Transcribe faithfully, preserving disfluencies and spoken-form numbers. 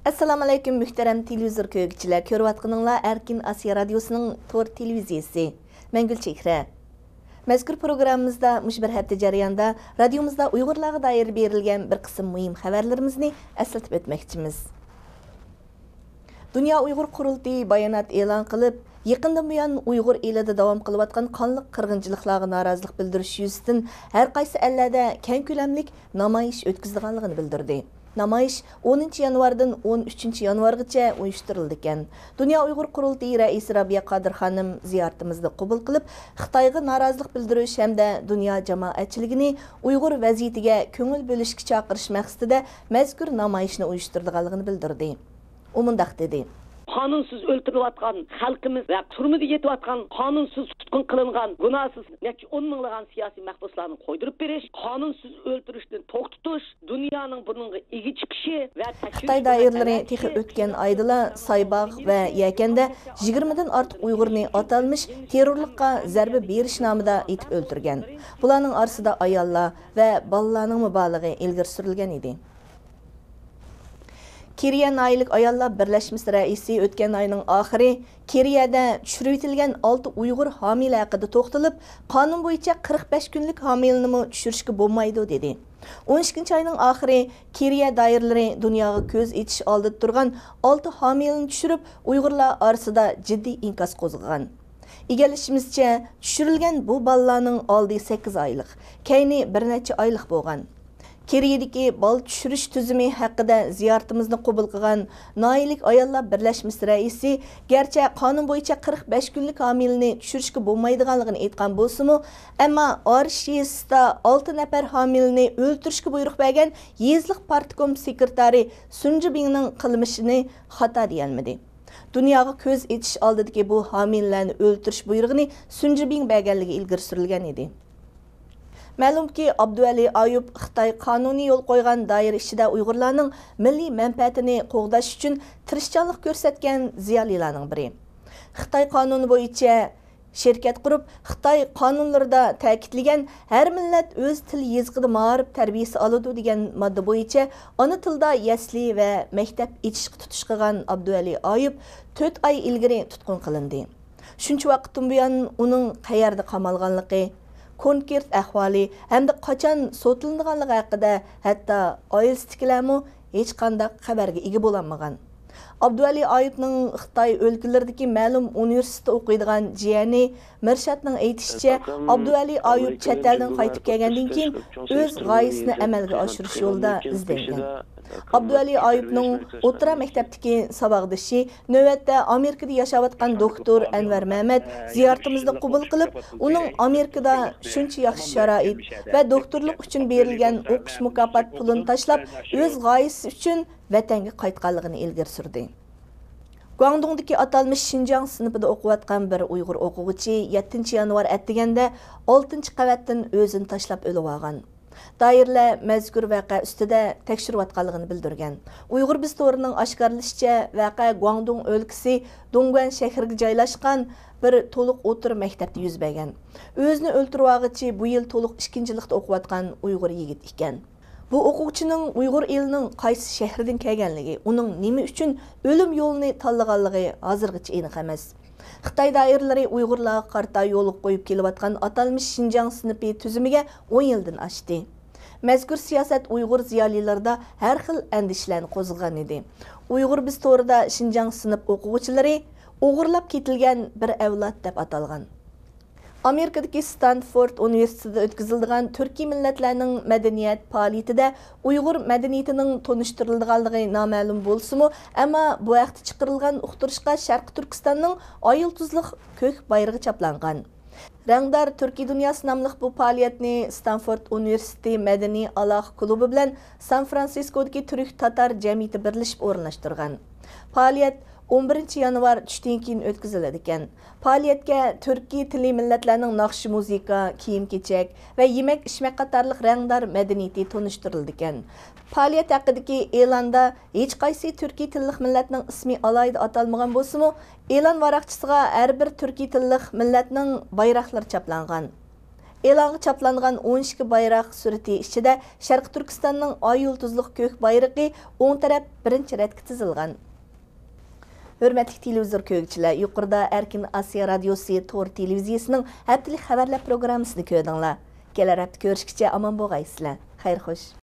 ئەسسالامۇئەلەيكۇم، مۆھتەرەم تېلېۋىزور كۆرگۈچىلەر! كۆرۈۋاتقىنىڭلار ئەركىن ئاسىيا رادىيوسىنىڭ تور تېلېۋىزىيىسى. مەن گۈلچېھرە. مەزكۇر پروگراممىمىزدا مۇشۇ بىر ھەپتە جەريانىدا رادىيومىزدا ئۇيغۇرلارغا دائىر بېرىلگەن بىر قىسىم مۇھىم خەۋەرلىرىمىزنى ئەسلىتىپ ئۆتمەكچىمىز. دۇنيا ئۇيغۇر قۇرۇلتىيى بايانات ئېلان قىلىپ، يېقىندىن بۇيان ئۇيغۇر ئېلىدە داۋام قىلىۋاتقان قانلىق قىرغىنچىلىقلارغا نارازىلىق بىلدۈرۈش يۈزىسىدىن ھەر قايسى ئەللەردە كەڭ كۆلەملىك نامايىش ئۆتكۈزىدىغانلىقىنى بىلدۈردى. نامايىش ئونىنچى يانۋاردىن ئون ئۈچىنچى يانۋارغىچە ئۇيۇشتۇرۇلىدىكەن. دۇنيا ئۇيغۇر قۇرۇلتىيى رەئىسى رابىيە قادىر خانىم زىيارىتىمىزنى قوبۇل قىلىپ، خىتايغا نارازىلىق بىلدۈرۈش ھەمدە دۇنيا جامائەتچىلىكىنى ئۇيغۇر ۋەزىيىتىگە كۆڭۈل بۆلۈشكە چاقىرىش مەقسىتىدە مەزكۇر نامايىشنى ئۇيۇشتۇرىدىغانلىقىنى بىلدۈردى. ئۇ مۇنداق دېدى. قانۇنسىز ئۆلتۈرۈلۈۋاتقان خەلقىمىز ۋە تۈرمىدە يېتىۋاتقان، قانۇنسىز تۇتقۇن قىلىنغان گۇناھسىز نەچچە ئون مىڭلىغان سىياسىي مەھبۇسلارنى قويدۇرۇپ بېرىش، قانۇنسىز ئۆلتۈرۈشنى توختىتىش، دۇنيانىڭ بۇنىڭغا ئىگە چىقىشى ۋە تەكشۈرۈش خىتاي دائىرىلىرى تېخى ئۆتكەن ئايدىلا سايباغ ۋە يەكەندە يىگىرمىدىن ئارتۇق ئۇيغۇرنى ئاتالمىش تېررورلۇققا زەربە بېرىش نامىدا ئېتىپ ئۆلتۈرگەن. بۇلارنىڭ ئارىسىدا ئاياللار ۋە بالىلارنىڭمۇ بارلىقى ئىلگىرى سۈرۈلگەن ئىدى. كېرىيە ناھىيەلىك ئاياللار بىرلەشمىسى رەئىسى ئۆتكەن ئاينىڭ ئاخىرى كېرىيەدە چۈشۈرۈۋېتىلگەن ئالتە ئۇيغۇر ھامىلە ھەققىدە توختىلىپ، قانۇن بويىچە قىرىق بەش كۈنلۈك ھامىلىنىمۇ چۈشۈرۈشكە بولمايدۇ، دېدى. ئون ئىككىنچى ئاينىڭ ئاخىرى كېرىيە دائىرىلىرى دۇنياغا كۆز ئېچىش ئالدىدا تۇرغان ئالتە ھامىلىنى چۈشۈرۈپ، ئۇيغۇرلار ئارىسىدا جىددىي ئىنكاس قوزغىغان. ئىگىلىشىمىزچە، چۈشۈرۈلگەن بۇ بالىلارنىڭ ئالدى سەككىز ئايلىق، كەينى بىر نەچچە ئايلىق بولغان. كېرىيەدىكى بالا چۈشۈرۈش تۈزۈمى ھەققىدە زىيارىتىمىزنى قوبۇل قىلغان ناھىيەلىك ئاياللار بىرلەشمىسى رەئىسى، گەرچە قانۇن بويىچە قىرىق بەش كۈنلۈك ھامىلىنى چۈشۈرۈشكە بولمايدىغانلىقىنى ئېيتقان بولسىمۇ، ئەمما ئارىش يېزىسىدا ئالتە نەپەر ھامىلىنى ئۆلتۈرۈشكە بۇيرۇق بەرگەن يېزىلىق پارتكوم سېكرېتارى سۇن جىبىڭنىڭ قىلمىشىنى خاتا دېيەلمىدى. دۇنياغا كۆز ئېچىش ئالدىدىكى بۇ ھامىلىلەرنى ئۆلتۈرۈش بۇيرۇغىنى سۇن جىبىڭ بەرگەنلىكى ئىلگىرى سۈرۈلگەن ئىدى. مەلۇمكى، ئابدۇۋەلى ئايۇپ خىتاي قانۇنى يول قويغان دائىرە ئىچىدە ئۇيغۇرلارنىڭ مىللىي مەنپەئەتىنى قوغداش ئۈچۈن تىرىشچانلىق كۆرسەتكەن زىيالىيلارنىڭ بىرى. خىتاي قانۇنى بويىچە شىركەت قۇرۇپ، خىتاي قانۇنلىرىدا تەكىتلىگەن «ھەر مىللەت ئۆز تىل يېزىقىدا مائارىپ تەربىيىسى ئالىدۇ» دېگەن ماددا بويىچە ئانا تىلدا يەسلى ۋە مەكتەپ ئېچىشقا تۇتۇش قىلغان ئابدۇۋەلى ئايۇپ تۆت ئاي ئىلگىرى تۇتقۇن قىلىندى. شۇنچە ۋاقىتتىن بۇيان ئۇنىڭ قەيەردە قامالغانلىقى، كونكرېت ئەھۋالى ھەمدە قاچان سوتلىنىدىغانلىقى ھەققىدە ھەتتا ئائىلىسىدىكىلەرمۇ ھېچقانداق خەۋەرگە ئىگە بولالمىغان. ئابدۇۋەلى ئايۇپنىڭ خىتاي ئۆلكىلىرىدىكى مەلۇم ئۇنىۋېرسىتېتتا ئوقۇيدىغان جىيەنى مىرشاتنىڭ ئېيتىشىچە، ئابدۇۋەلى ئايۇپ چەت ئەلدىن قايتىپ كەلگەندىن كېيىن ئۆز غايىسىنى ئەمەلگە ئاشۇرۇش يولىدا ئىزدەنگەن. ئابدۇۋەلى ئايۇپنىڭ ئوتتۇرا مەكتەپتىكى ساۋاقدىشى، نۆۋەتتە ئامېرىكىدا ياشاۋاتقان دوكتور ئەنۋەر مەمەت زىيارىتىمىزنى قوبۇل قىلىپ، ئۇنىڭ ئامېرىكىدا شۇنچە ياخشى شارائىت ۋە دوكتورلۇق ئۈچۈن بېرىلگەن ئوقۇش مۇكاپات پۇلىنى تاشلاپ، ئۆز غايىسى ئۈچۈن ۋەتەنگە قايتقانلىقىنى ئىلگىرى سۈردى. گۇاڭدۇڭدىكى ئاتالمىش شىنجاڭ سىنىپىدا ئوقۇۋاتقان بىر ئۇيغۇر ئوقۇغۇچى يەتتىنچى يانۋار ئەتىگەندە ئالتىنچى قەۋەتتىن ئۆزىنى تاشلاپ ئۆلۈۋالغان. دائىرىلەر مەزكۇر ۋەقە ئۈستىدە تەكشۈرۈۋاتقانلىقىنى بىلدۈرگەن. ئۇيغۇر بىز تورىنىڭ ئاشكارىلىشىچە، ۋەقە گۇاڭدۇڭ ئۆلكىسى دۇڭگۇەن شەھىرىگە جايلاشقان بىر تولۇق ئوتتۇرا مەكتەپتە يۈز بەرگەن. ئۆزىنى ئۆلتۈرۈۋالغۇچى بۇ يىل تولۇق ئىككىنچى يىللىقتا ئوقۇۋاتقان ئۇيغۇر يىگىت ئىكەن. بۇ ئوقۇغۇچىنىڭ ئۇيغۇر ئېلىنىڭ قايسى شەھىرىدىن كەلگەنلىكى، ئۇنىڭ نېمە ئۈچۈن ئۆلۈم يولىنى تاللىغانلىقى ھازىرغىچە ئېنىق ئەمەس. خىتاي دائىرىلىرى ئۇيغۇرلارغا قارىتا يولغا قويۇپ كېلىۋاتقان ئاتالمىش شىنجاڭ سىنىپى تۈزۈمىگە ئون يىلدىن ئاشتى. مەزكۇر سىياسەت ئۇيغۇر زىيالىيلىرىدا ھەر خىل ئەندىشىلەرنى قوزغىغان ئىدى. ئۇيغۇر بىز تورىدا شىنجاڭ سىنىپ ئوقۇغۇچىلىرى ئوغرىلاپ كېتىلگەن بىر ئەۋلاد دەپ ئاتالغان. ئامېرىكىدىكى ستانفورد ئۇنىۋېرسىتېتىدا ئۆتكۈزۈلىدىغان تۈركىي مىللەتلەرنىڭ مەدەنىيەت پائالىيىتىدە ئۇيغۇر مەدەنىيىتىنىڭ تونۇشتۇرۇلىدىغانلىقى نامەلۇم بولسىمۇ، ئەمما بۇ ھەقتە چىقىرىلغان ئۇقتۇرۇشقا شەرقىي تۈركىستاننىڭ ئاي يۇلتۇزلۇق كۆك بايرىقى چاپلانغان. رەڭدار تۈركىي دۇنياسى ناملىق بۇ پائالىيەتنى ستانفورد ئۇنىۋېرسىتېتى مەدەنىي ئالاقە كۇلۇبى بىلەن سان فرانسىسكودىكى تۈرك تاتار جەمئىيىتى بىرلىشىپ ئورۇنلاشتۇرغان. پائالىيەت ئون بىرىنچى يانۋار چۈشتىن كېيىن ئۆتكۈزۈلىدىكەن. پائالىيەتكە تۈركىي تىلى مىللەتلەرنىڭ ناخشا-مۇزىكا، كىيىم-كېچەك ۋە يېمەك-ئىچمەك قاتارلىق رەڭدار مەدەنىيىتى تونۇشتۇرۇلىدىكەن. پائالىيەت ھەققىدىكى ئېلاندا ھېچقايسى تۈركىي تىللىق مىللەتنىڭ ئىسمى ئالاھىدە ئاتالمىغان بولسىمۇ، ئېلان ۋاراقچىسىغا ھەر بىر تۈركىي تىللىق مىللەتنىڭ بايراقلىرى چاپلانغان. ئېلانغا چاپلانغان ئون ئىككى بايراق سۈرىتى ئىچىدە شەرقىي تۈركىستاننىڭ ئاي يۇلتۇزلۇق كۆك بايرىقى ئوڭ تەرەپ بىرىنچى رەتكە تىزىلغان. ھۆرمەتلىك تېلېۋىزور كۆرگۈچىلەر، يۇقىرىدا ئەركىن ئاسىيا رادىيوسى تور تېلېۋىزىيىسىنىڭ ھەپتىلىك خەۋەرلەر پروگراممىسىنى كۆردۈڭلار. كېلەر ھەپتە كۆرۈشكىچە ئامان بولغايسىلەر. خەير خوش.